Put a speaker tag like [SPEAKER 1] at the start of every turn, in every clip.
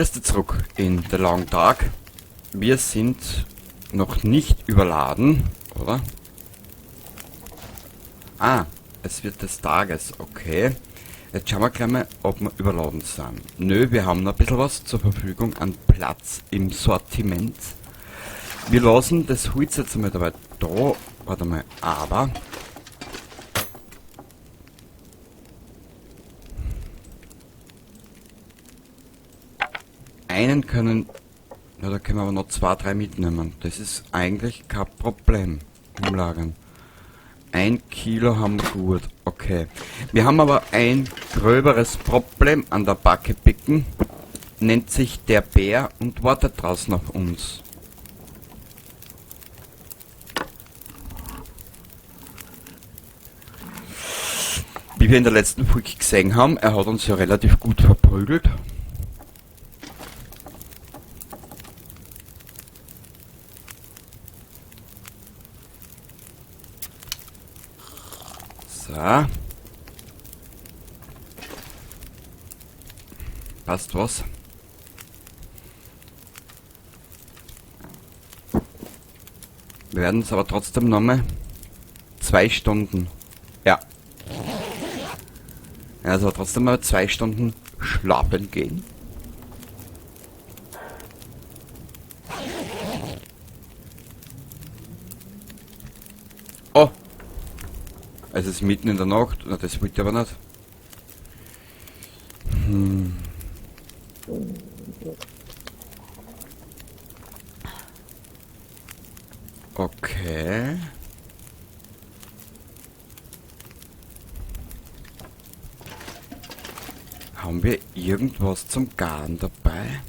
[SPEAKER 1] Grüß dich zurück in The Long Dark. Wir sind noch nicht überladen, oder? Ah, es wird des Tages, okay. Jetzt schauen wir gleich mal, ob wir überladen sind. Nö, wir haben noch ein bisschen was zur Verfügung an Platz im Sortiment. Wir lassen das Holz jetzt einmal dabei da. Warte mal, aber... Einen können... Na, da können wir aber noch 2, 3 mitnehmen. Das ist eigentlich kein Problem. Umlagern. 1 Kilo haben wir gut. Okay. Wir haben aber ein gröberes Problem an der Backe picken. Nennt sich der Bär und wartet draußen auf uns. Wie wir in der letzten Folge gesehen haben, er hat uns ja relativ gut verprügelt. So. Passt was. Wir werden es aber trotzdem nochmal 2 Stunden. Ja. Also trotzdem mal 2 Stunden schlafen gehen. Oh! Es ist mitten in der Nacht. Na, das wollte ich aber nicht. Okay. Haben wir irgendwas zum Garen dabei?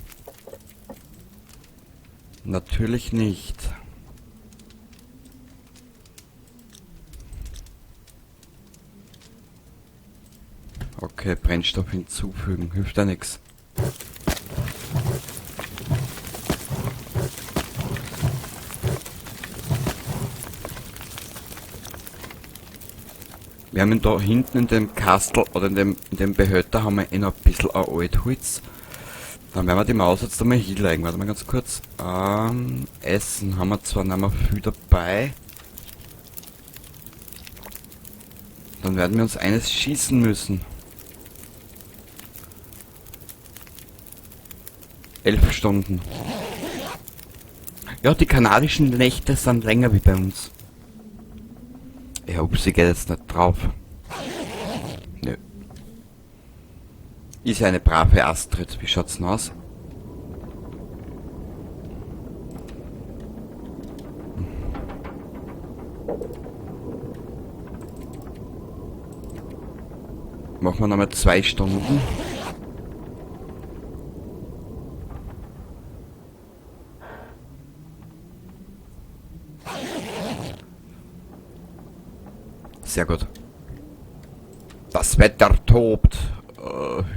[SPEAKER 1] Natürlich nicht. Okay, Brennstoff hinzufügen. Hilft ja nix. Wir haben da hinten in dem Kastel oder in dem Behälter haben wir eh noch ein bisschen ein Altholz. Dann werden wir die Maus jetzt einmal hinlegen. Warte mal ganz kurz. Essen haben wir zwar nicht mehr viel dabei. Dann werden wir uns eines schießen müssen. 11 Stunden. Ja, die kanadischen Nächte sind länger wie bei uns. Ich hoffe, sie geht jetzt nicht drauf. Nö. Ist ja eine brave Astrid. Wie schaut's denn aus? Machen wir nochmal 2 Stunden. Sehr gut. Das Wetter tobt.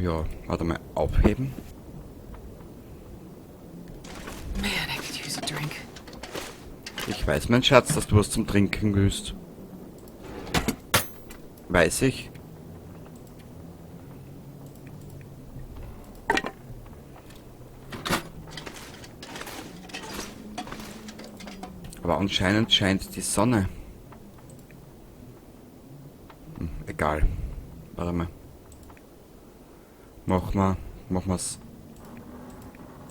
[SPEAKER 1] Ja, warte mal, aufheben.
[SPEAKER 2] Man, I could use a drink.
[SPEAKER 1] Ich weiß, mein Schatz, dass du was zum Trinken willst. Weiß ich. Aber anscheinend scheint die Sonne. Egal. Warte mal. Mach mal, mach mal's.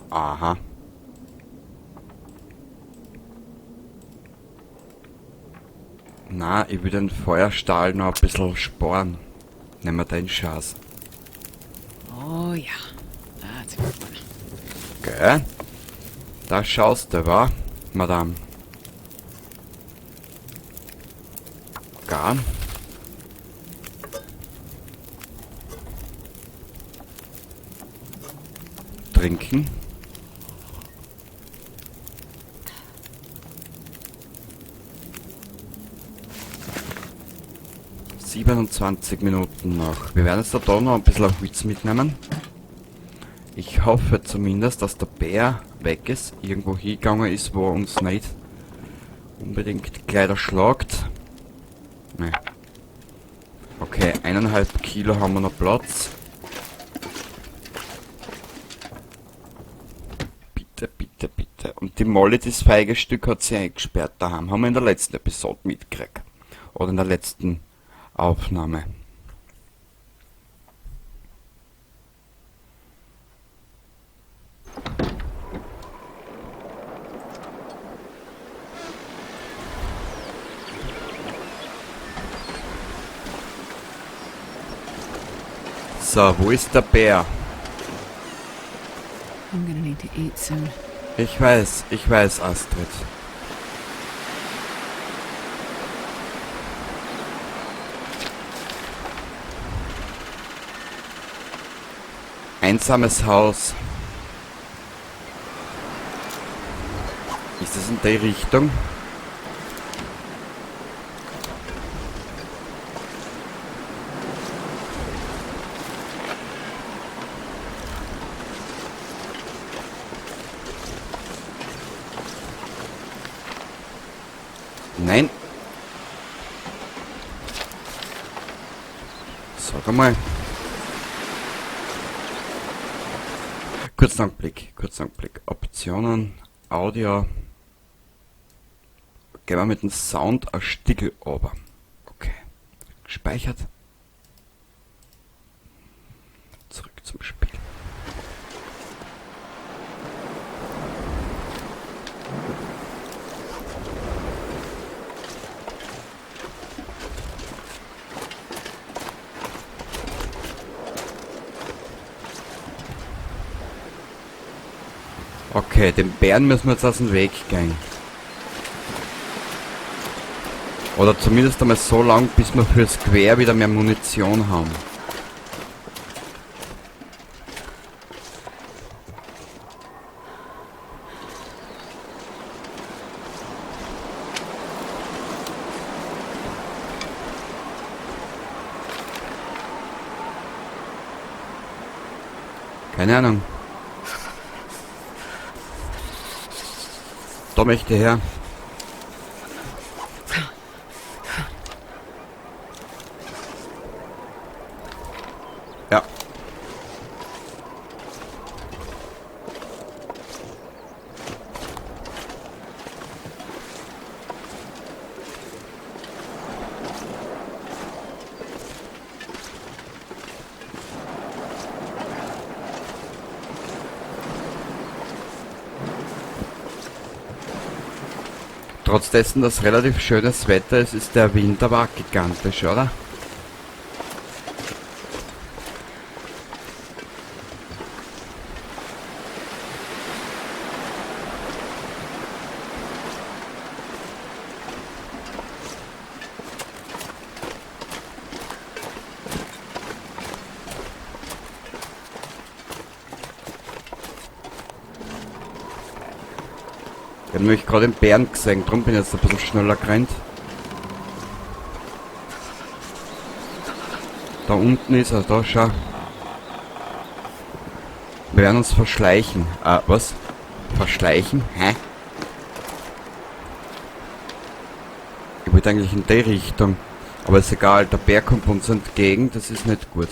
[SPEAKER 1] Aha. Na, ich will den Feuerstahl noch ein bisschen sparen. Nehmen wir den Schatz.
[SPEAKER 2] Oh ja, that's a good one.
[SPEAKER 1] Gell? Da schaust du, wa, Madame? Gar. Trinken. 27 Minuten noch. Wir werden jetzt da noch ein bisschen Holz mitnehmen. Ich hoffe zumindest, dass der Bär weg ist, irgendwo hingegangen ist, wo er uns nicht unbedingt gleich erschlagt. Nee. Okay, eineinhalb Kilo haben wir noch Platz. Die Molly, das feige Stück, hat sie eingesperrt daheim. Haben wir in der letzten Episode mitgekriegt. Oder in der letzten Aufnahme. So, wo ist der Bär?
[SPEAKER 2] I'm gonna need to eat soon.
[SPEAKER 1] Ich weiß, Astrid. Einsames Haus. Ist das in die Richtung? Nein. Sag einmal. Kurzen Augenblick, kurzen Augenblick. Optionen, Audio. Gehen wir mit dem Sound ein Stickel runter. Okay. Gespeichert. Zurück zum Spiel. Okay, dem Bären müssen wir jetzt aus dem Weg gehen. Oder zumindest einmal so lang, bis wir fürs Gewehr wieder mehr Munition haben. Keine Ahnung. Da möchte ich her. Ja. Trotz dessen, dass relativ schönes Wetter ist, ist der Wind aber auch gigantisch, oder? Ich hab nämlich gerade den Bären gesehen, darum bin ich jetzt ein bisschen schneller gerannt. Da unten ist er, da schau. Wir werden uns verschleichen. Was? Verschleichen? Hä? Ich wollte eigentlich in die Richtung. Aber ist egal, der Bär kommt uns entgegen, das ist nicht gut.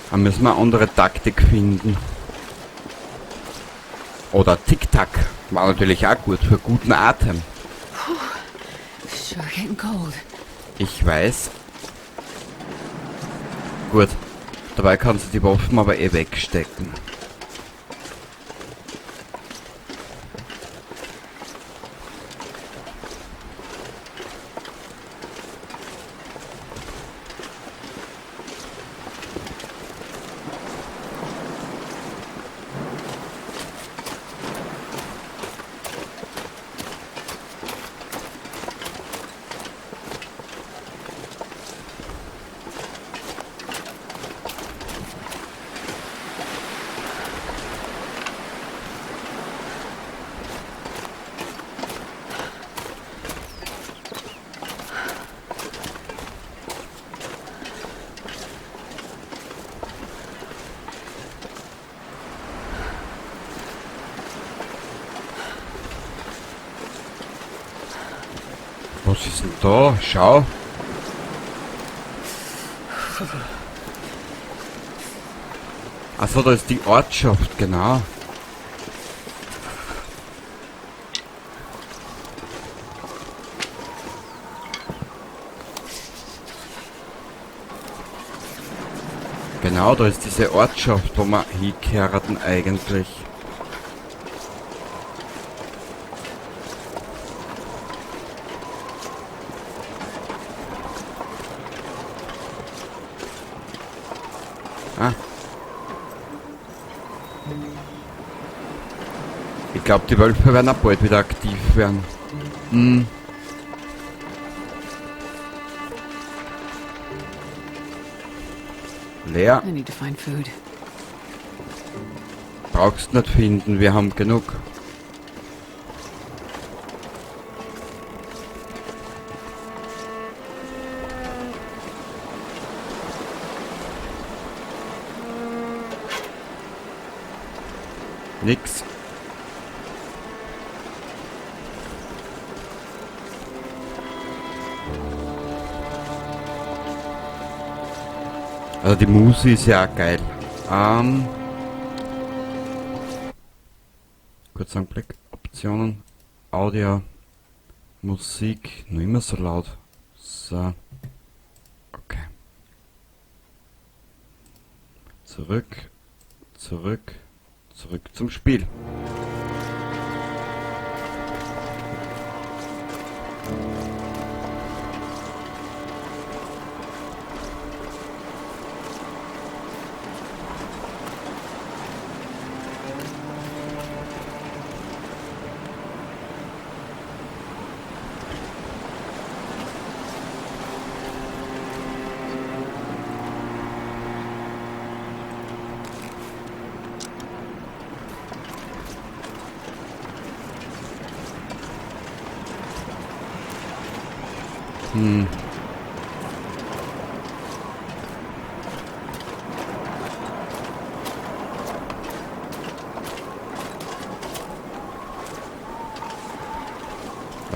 [SPEAKER 1] Da müssen wir eine andere Taktik finden. Oder Tic-Tac. War natürlich auch gut für guten Atem.
[SPEAKER 2] Puh, sure getting cold.
[SPEAKER 1] Ich weiß. Gut. Dabei kannst du die Waffen aber eh wegstecken. ist denn da? Schau. Achso, da ist die Ortschaft, genau. Genau, da ist diese Ortschaft, wo wir hinkehrten eigentlich. Ah. Ich glaube, die Wölfe werden auch bald wieder aktiv werden. Hm. Leer.
[SPEAKER 2] I need to find food.
[SPEAKER 1] Brauchst nicht finden, wir haben genug. Nix. Also die Musi ist ja auch geil. Kurz einen Blick. Optionen, Audio, Musik, noch immer so laut. So. Okay. Zurück, zurück, zurück zum Spiel.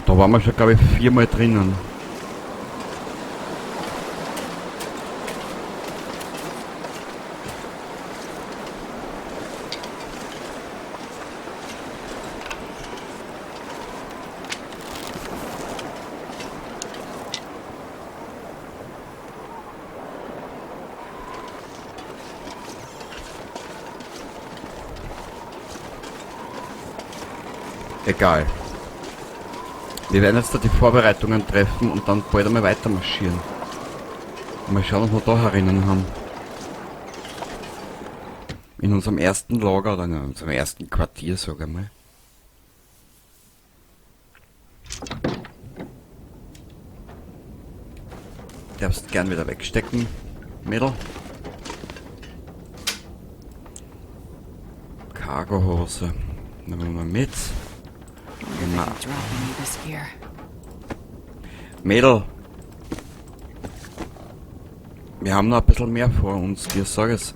[SPEAKER 1] Da waren wir schon, glaub ich, 4-mal drinnen. Egal. Wir werden jetzt da die Vorbereitungen treffen und dann bald einmal weiter marschieren. Mal schauen, was wir da herinnen haben. In unserem ersten Lager oder in unserem ersten Quartier, sag ich mal. Darfst gern wieder wegstecken, Mädel. Cargohose. Nehmen wir mal mit. Immer. Mädel, wir haben noch ein bisschen mehr vor uns, dir sag es.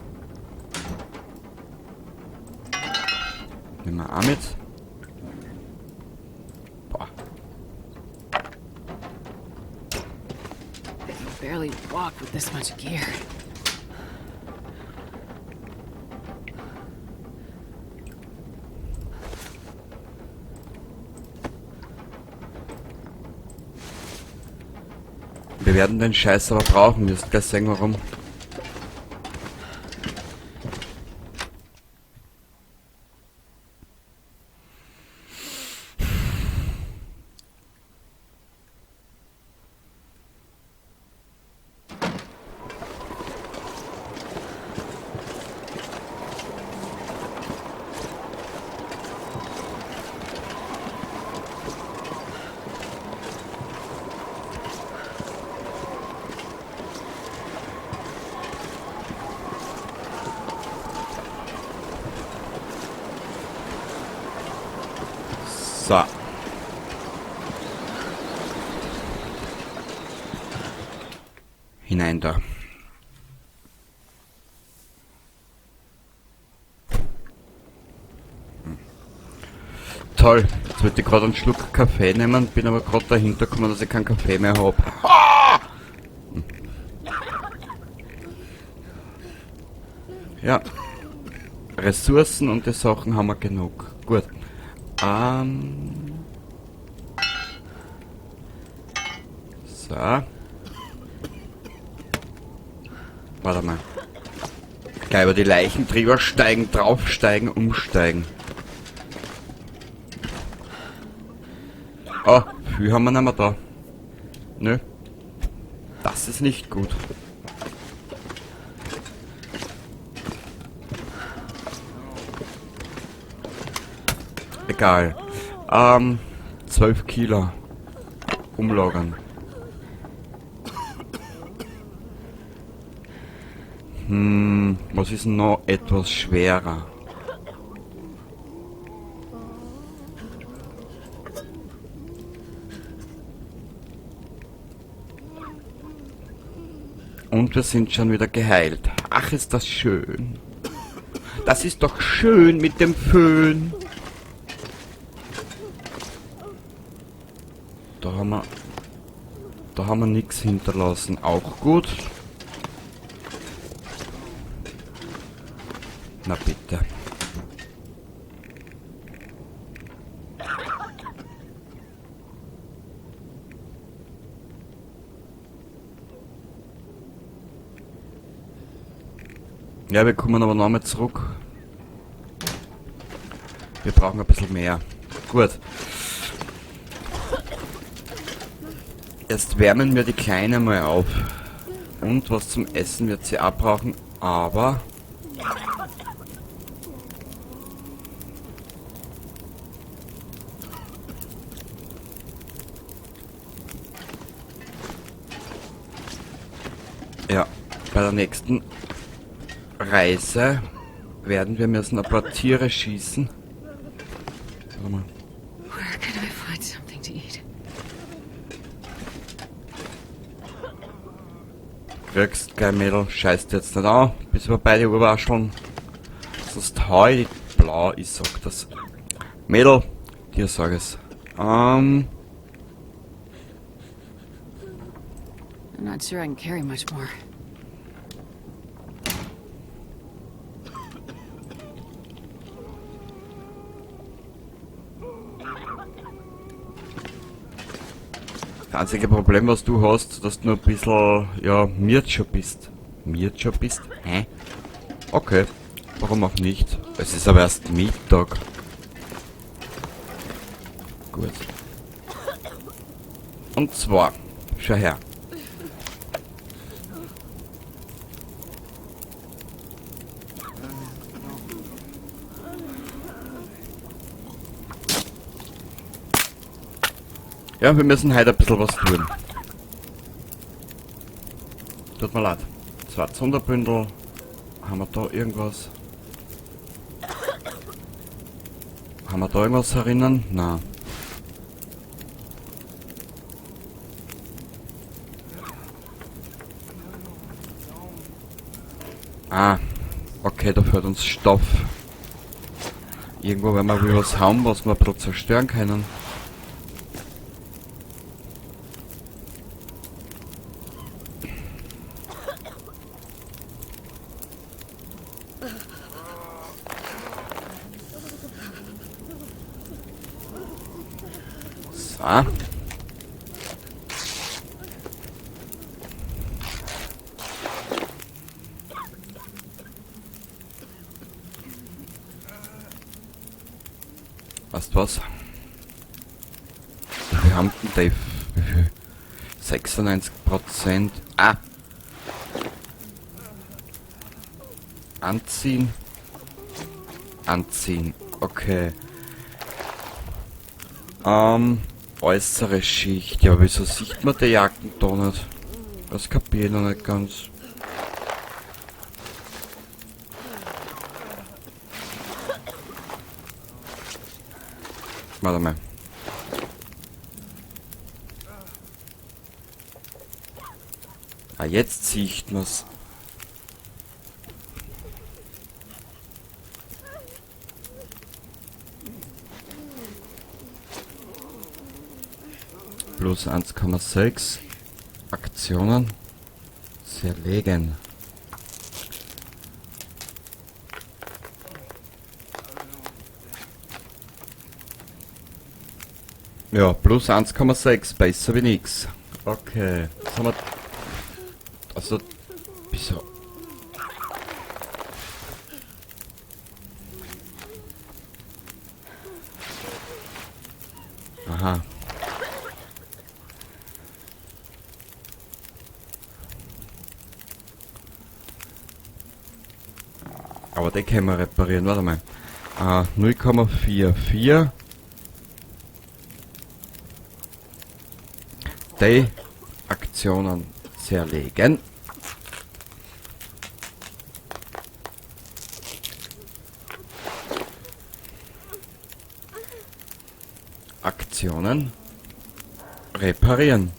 [SPEAKER 1] Nehmen wir auch mit. Boah.
[SPEAKER 2] I can barely walk with this much gear.
[SPEAKER 1] Wir werden den Scheiß aber brauchen, wirst gleich sehen warum. So. Hinein da. Toll. Jetzt wollte ich gerade einen Schluck Kaffee nehmen, bin aber gerade dahinter gekommen, dass ich keinen Kaffee mehr hab. Ah! Ja. Ressourcen und die Sachen haben wir genug. Gut. So. Warte mal. Gleich über die Leichen drüber steigen, draufsteigen, umsteigen. Oh, viel haben wir nicht mehr da. Nö. Das ist nicht gut. Egal. 12 Kilo. Umlagern. Was ist denn noch etwas schwerer? Und wir sind schon wieder geheilt. Ach, ist das schön. Das ist doch schön mit dem Föhn. Da haben wir nix hinterlassen. Auch gut. Na bitte. Ja, wir kommen aber nochmal zurück. Wir brauchen ein bisschen mehr. Gut. Erst wärmen wir die Kleine mal auf. Und was zum Essen wird sie auch brauchen, aber... Ja, bei der nächsten Reise werden wir müssen ein paar Tiere schießen. Warte mal.
[SPEAKER 2] Where can I find something to eat?
[SPEAKER 1] Kriegst kein Mädel, scheißt jetzt nicht an, bis wir beide überwascheln. Sonst hau ich dich blau, ich sag das. Mädel, dir sag ich's.
[SPEAKER 2] I'm not sure I can carry much more.
[SPEAKER 1] Das einzige Problem, was du hast, dass du nur ein bisschen, ja, Mirtscher bist. Mirtscher bist? Hä? Okay. Warum auch nicht? Es ist aber erst Mittag. Gut. Und zwar, schau her. Ja, wir müssen heute ein bisschen was tun. Tut mir leid. 2 Zunderbündel. Haben wir da irgendwas? Haben wir da irgendwas herinnen? Nein. Ah, okay, da fehlt uns Stoff. Irgendwo werden wir wohl was haben, was wir ein bisschen zerstören können. So. Weißt du was? Wir haben den Dave. Wie viel? 96%. Ah! Anziehen. Anziehen. Okay. Äußere Schicht. Ja, wieso sieht man die Jacken da nicht? Das kapier ich noch nicht ganz. Warte mal. Ah, jetzt sieht man's. Plus 1,6. Aktionen zerlegen. Ja, plus 1,6, besser wie nix. Okay, jetzt haben wir... Also, wieso? Aha. Aber den können wir reparieren, warte mal. 0,44. Die Aktionen zerlegen. Aktionen reparieren.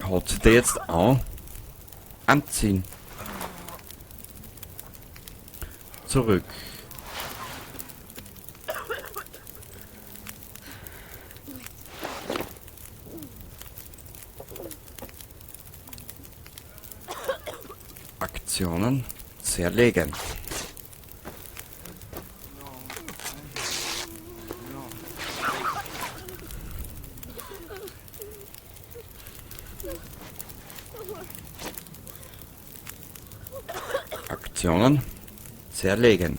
[SPEAKER 1] Hat sie die jetzt auch anziehen? Zurück. Aktionen zerlegen. Aktionen zerlegen.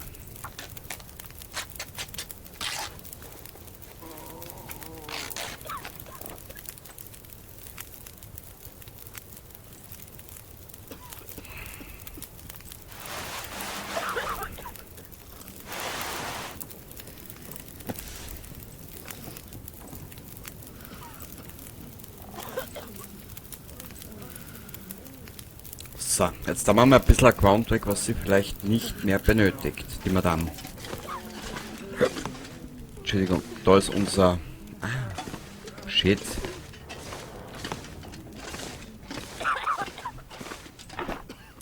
[SPEAKER 1] So, jetzt haben wir mal ein bisschen ein Gewand weg, was sie vielleicht nicht mehr benötigt, die Madame. Entschuldigung, da ist unser... Ah, shit.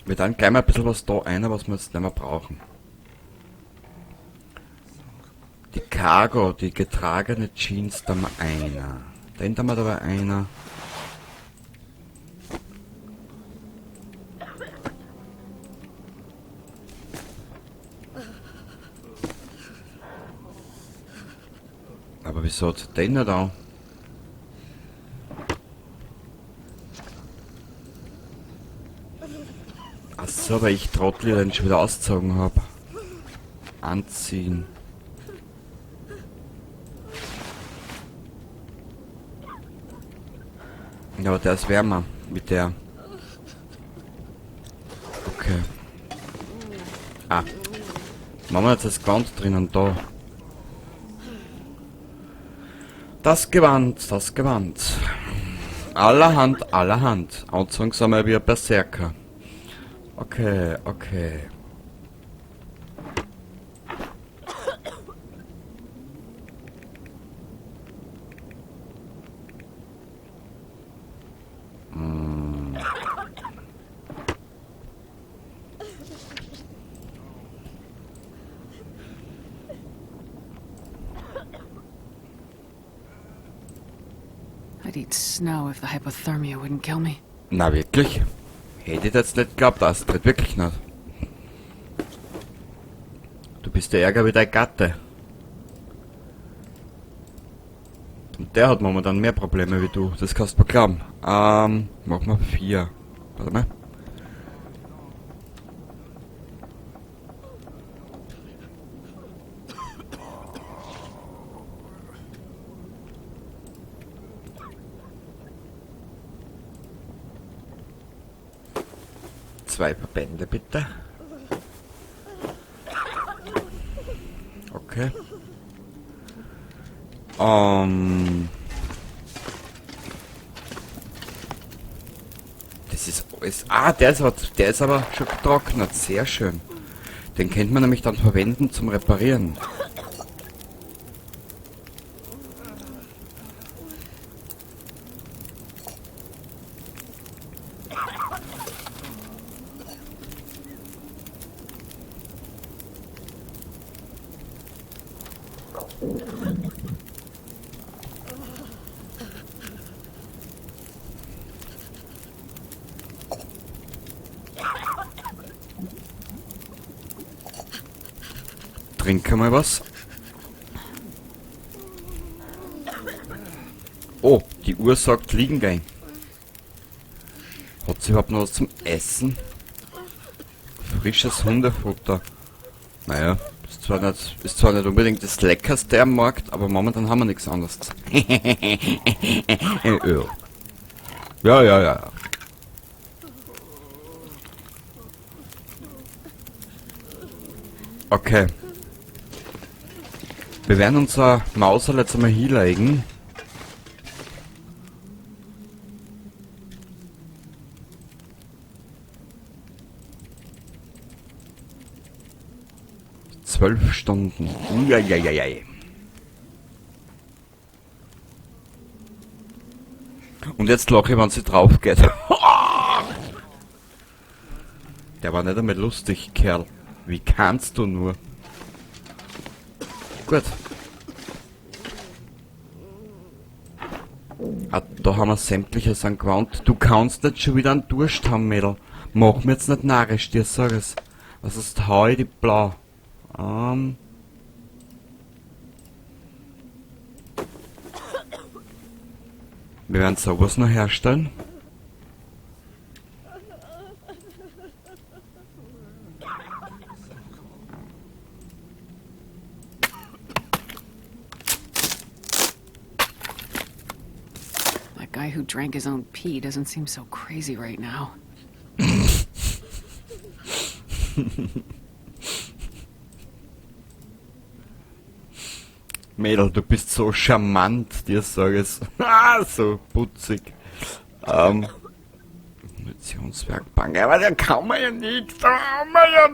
[SPEAKER 1] Wir dann gleich mal ein bisschen was da rein, was wir jetzt nicht mehr brauchen. Die Cargo, die getragene Jeans, da haben wir einer. Den haben wir dabei einer. Aber wieso hat sie den nicht an? Ach so, weil ich Trottel den schon wieder ausgezogen hab. Anziehen. Ja, aber der ist wärmer mit der. Okay. Ah. Machen wir jetzt das Gewand drinnen da. Das Gewand, das Gewand. Allerhand, allerhand. Anzogen sind wir wie ein Berserker. Okay, okay.
[SPEAKER 2] I'd eat snow if the hypothermia wouldn't kill me.
[SPEAKER 1] Na wirklich? Hätte ich jetzt nicht geglaubt, Astrid, wirklich nicht. Du bist der Ärger wie dein Gatte. Und der hat momentan mehr Probleme wie du, das kannst du mir glauben. Machen wir 4. Warte mal. 2 Verbände bitte. Okay. Das ist alles. Ah, der ist aber schon getrocknet. Sehr schön. Den kennt man nämlich dann verwenden zum Reparieren. Trink einmal was. Oh, die Uhr sagt liegen gehen. Hat sie überhaupt noch was zum Essen? Frisches Hundefutter. Naja, ist zwar nicht unbedingt das Leckerste am Markt, aber momentan haben wir nichts anderes. Ja. Ja. Okay. Wir werden unser Mauserl jetzt einmal hinlegen. 12 Stunden. Uiuiuiui. Und jetzt lache ich, wenn sie drauf geht. Der war nicht einmal lustig, Kerl. Wie kannst du nur? Gut. Ah, da haben wir sämtliche Sankt Gewandt. Du kannst nicht schon wieder einen Durst haben, Mädel. Mach mir jetzt nicht narrisch, dir sag es. Was ist heute blau? Wir werden sowas noch herstellen.
[SPEAKER 2] That guy who drank his own pee doesn't seem so crazy right now.
[SPEAKER 1] Mädel, du bist so charmant, dir sag ich's. Ah, so putzig. Munitionswerkbank. Aber da kann man ja nix, da haben wir ja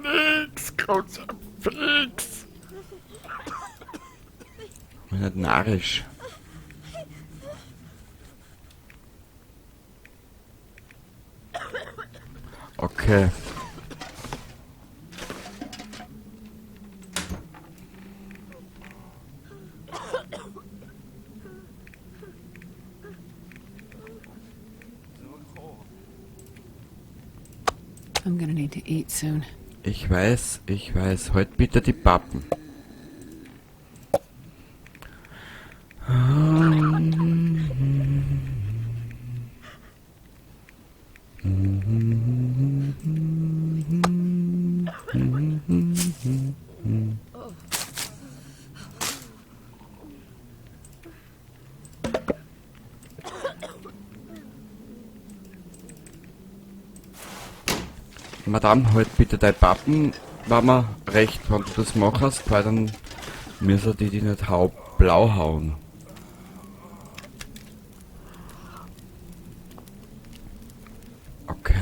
[SPEAKER 1] nix. Kruzifix. Bin nicht narrisch. Okay.
[SPEAKER 2] I'm gonna need to eat soon.
[SPEAKER 1] Ich weiß, ich weiß. Halt bitte die Pappen. Madame, halt bitte deine Pappen, war mir recht, wenn du das machst, weil dann müssen die die nicht blau hauen. Okay.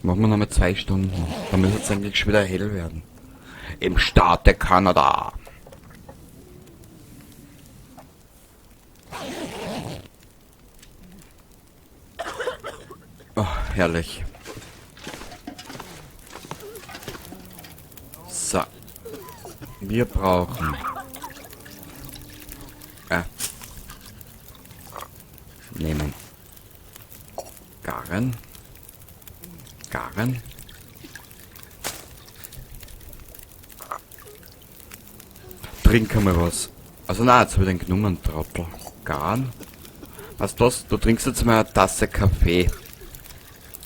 [SPEAKER 1] Machen wir nochmal 2 Stunden. Dann müsste es eigentlich schon wieder hell werden. Im Staate Kanada. Oh, herrlich. So. Wir brauchen... Nehmen. Garen. Garen. Trink mal was. Also nein, jetzt hab ich den genommen, Trottel. Garen. Weißt du was? Du trinkst jetzt mal eine Tasse Kaffee.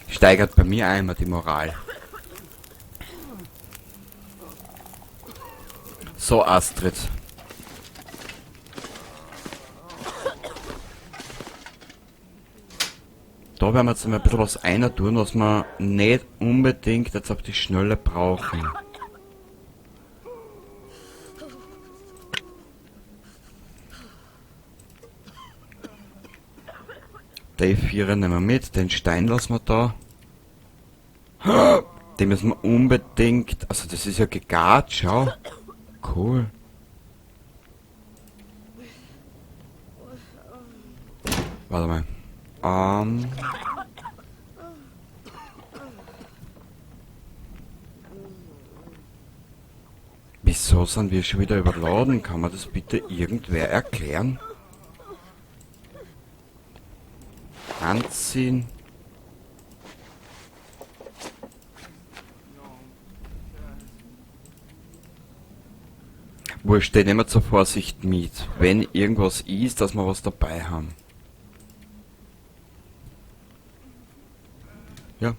[SPEAKER 1] Steigert bei mir einmal die Moral. So, Astrid. Da werden wir jetzt mal ein bisschen was einer tun, was wir nicht unbedingt jetzt auf die Schnelle brauchen. Die Vierer nehmen wir mit, den Stein lassen wir da. Den müssen wir unbedingt... Also das ist ja gegart, schau. Cool. Warte mal. Wieso sind wir schon wieder überladen? Kann man das bitte irgendwer erklären? Anziehen. Wurscht, den nehmen wir zur Vorsicht mit. Wenn irgendwas ist, dass wir was dabei haben. Ja.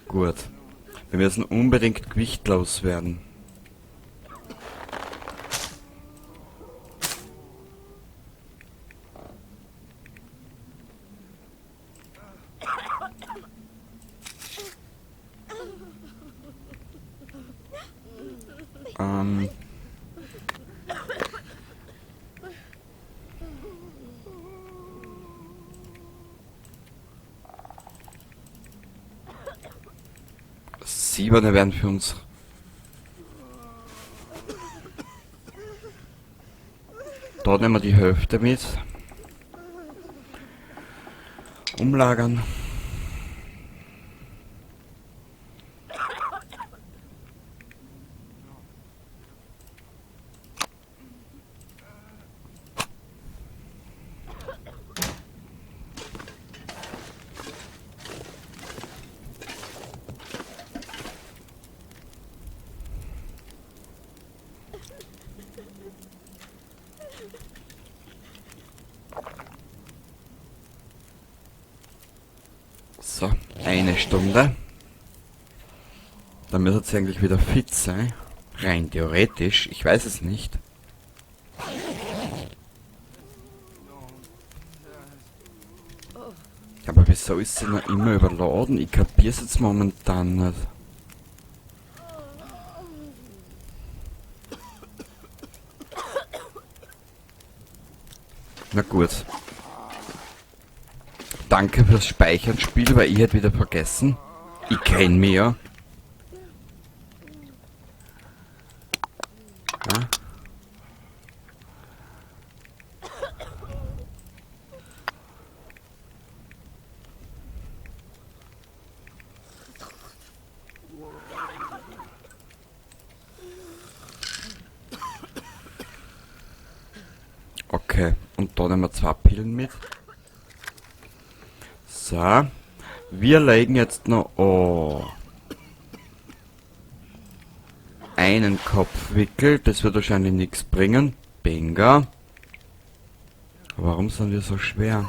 [SPEAKER 1] Gut. Wir müssen unbedingt gewichtlos werden. Siebene werden für uns. Da nehmen wir die Hälfte mit. Umlagern. So, eine Stunde. Dann müsste sie eigentlich wieder fit sein. Rein theoretisch, ich weiß es nicht. Aber wieso ist sie noch immer überladen? Ich kapier's jetzt momentan nicht. Na gut. Danke fürs Speichern, Spiel, weil ich hätte wieder vergessen. Ich kenn mich ja. Ja. Okay, und da nehmen wir 2 Pillen mit. So, wir legen jetzt noch, oh, einen Kopfwickel, das wird wahrscheinlich nichts bringen. Bingo. Warum sind wir so schwer?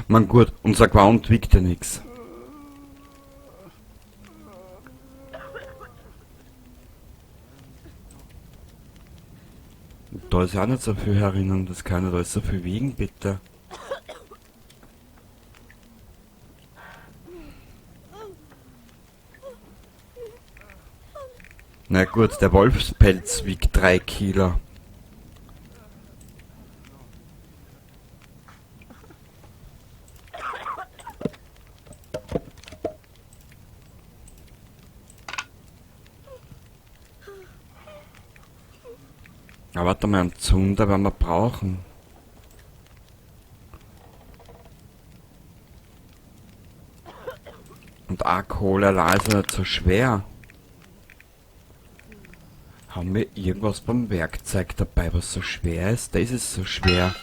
[SPEAKER 1] Man gut, unser Gewand wiegt ja nix. Da ist ja auch nicht so viel herinnen, das kann nicht alles so viel wiegen, bitte. Na gut, der Wolfspelz wiegt 3 Kilo. Aber warte mal, einen Zunder werden wir brauchen. Und auch Kohle allein ist ja nicht so schwer. Haben wir irgendwas beim Werkzeug dabei, was so schwer ist? Das ist so schwer.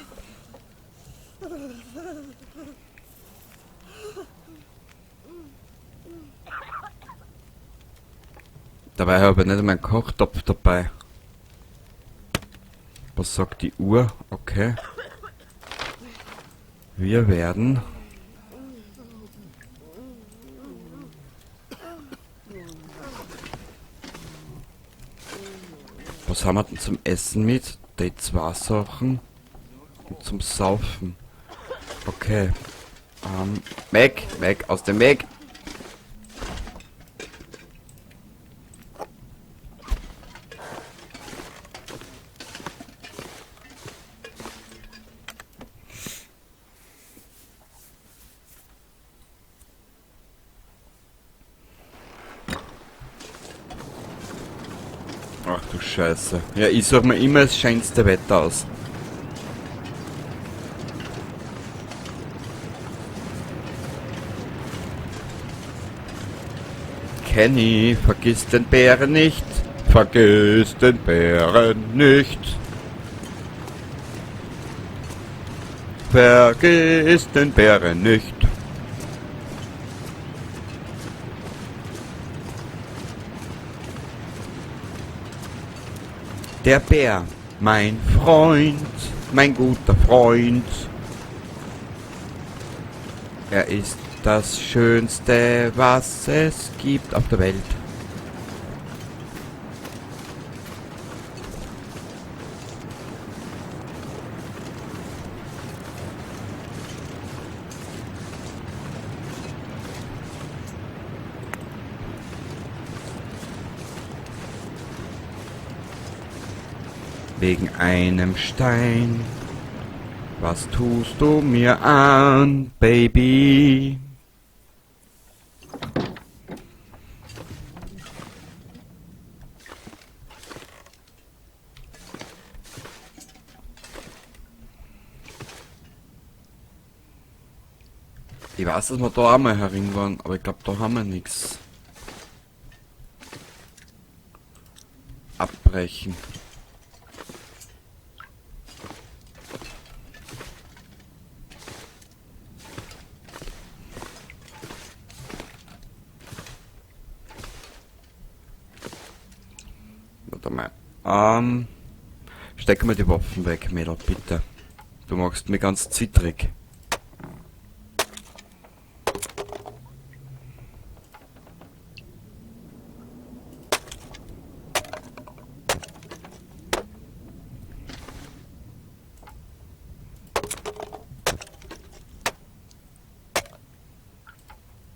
[SPEAKER 1] Dabei habe ich nicht einmal einen Kochtopf dabei. Was sagt die Uhr? Okay. Wir werden... Was haben wir denn zum Essen mit? Die 2 Sachen. Und zum Saufen. Okay. Weg, weg, aus dem Weg! Ach du Scheiße. Ja, ich such mir immer das schönste Wetter aus. Kenny, vergiss den Bären nicht. Vergiss den Bären nicht. Vergiss den Bären nicht. Der Bär, mein Freund, mein guter Freund. Er ist das Schönste, was es gibt auf der Welt. Wegen einem Stein. Was tust du mir an, Baby? Ich weiß, dass wir da auch mal herin waren, aber ich glaub, da haben wir nix. Abbrechen. Warte mal. Steck mir die Waffen weg, Mädel, bitte. Du machst mich ganz zittrig.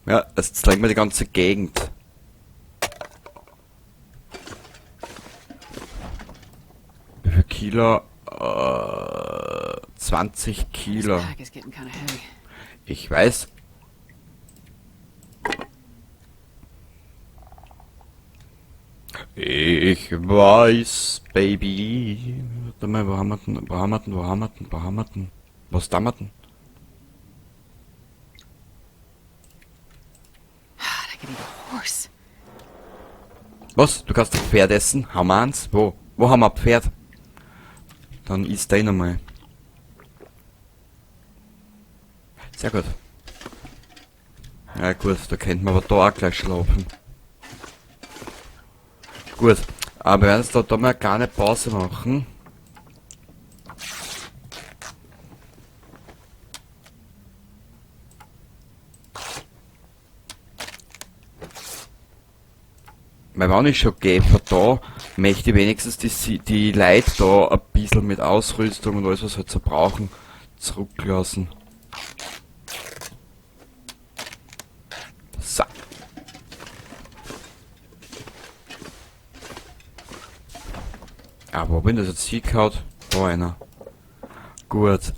[SPEAKER 1] Ja, jetzt zeigen wir die ganze Gegend. Wie viel Kilo? 20 Kilo.
[SPEAKER 2] This pack is getting kind of heavy.
[SPEAKER 1] Ich weiß. Ich weiß, Baby. Warte mal, wo haben wir denn? Wo haben wir denn? Wo haben wir denn? Wo haben wir denn? Was haben wir denn?
[SPEAKER 2] I could eat a horse.
[SPEAKER 1] Was? Du kannst ein Pferd essen? Haben wir eins? Wo? Wo haben wir ein Pferd? Dann isst der nochmal. Sehr gut. Ja gut, da könnten wir aber da auch gleich schlafen. Gut, aber wir werden jetzt da mal eine kleine Pause machen. Weil wenn ich schon gehe von da, möchte ich wenigstens die Leute da ein bisschen mit Ausrüstung und alles, was halt so brauchen, zurücklassen. So. Aber wo bin ich das jetzt hingehauen? Da einer. Gut.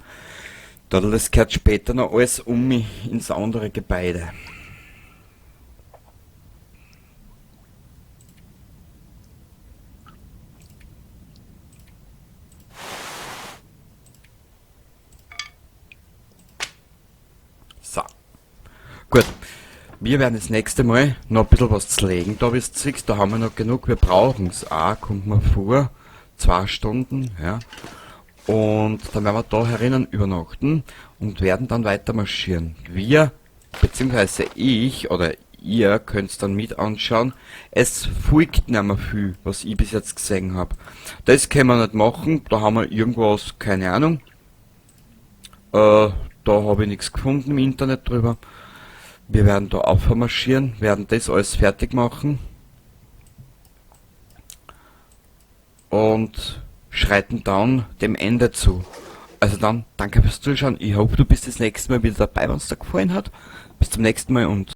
[SPEAKER 1] Das gehört später noch alles um mich ins andere Gebäude. So. Gut. Wir werden das nächste Mal noch ein bisschen was zu legen. Da bist du siehst, da haben wir noch genug. Wir brauchen's auch, kommt mir vor. 2 Stunden, ja. Und dann werden wir da herinnen übernachten und werden dann weiter marschieren. Wir, beziehungsweise ich oder ihr könnt's dann mit anschauen. Es folgt nicht mehr viel, was ich bis jetzt gesehen hab. Das können wir nicht machen, da haben wir irgendwas, keine Ahnung. Da hab ich nix gefunden im Internet drüber. Wir werden da aufmarschieren, werden das alles fertig machen. Und schreiten dann dem Ende zu. Also dann, danke fürs Zuschauen. Ich hoffe, du bist das nächste Mal wieder dabei, wenn's dir gefallen hat. Bis zum nächsten Mal und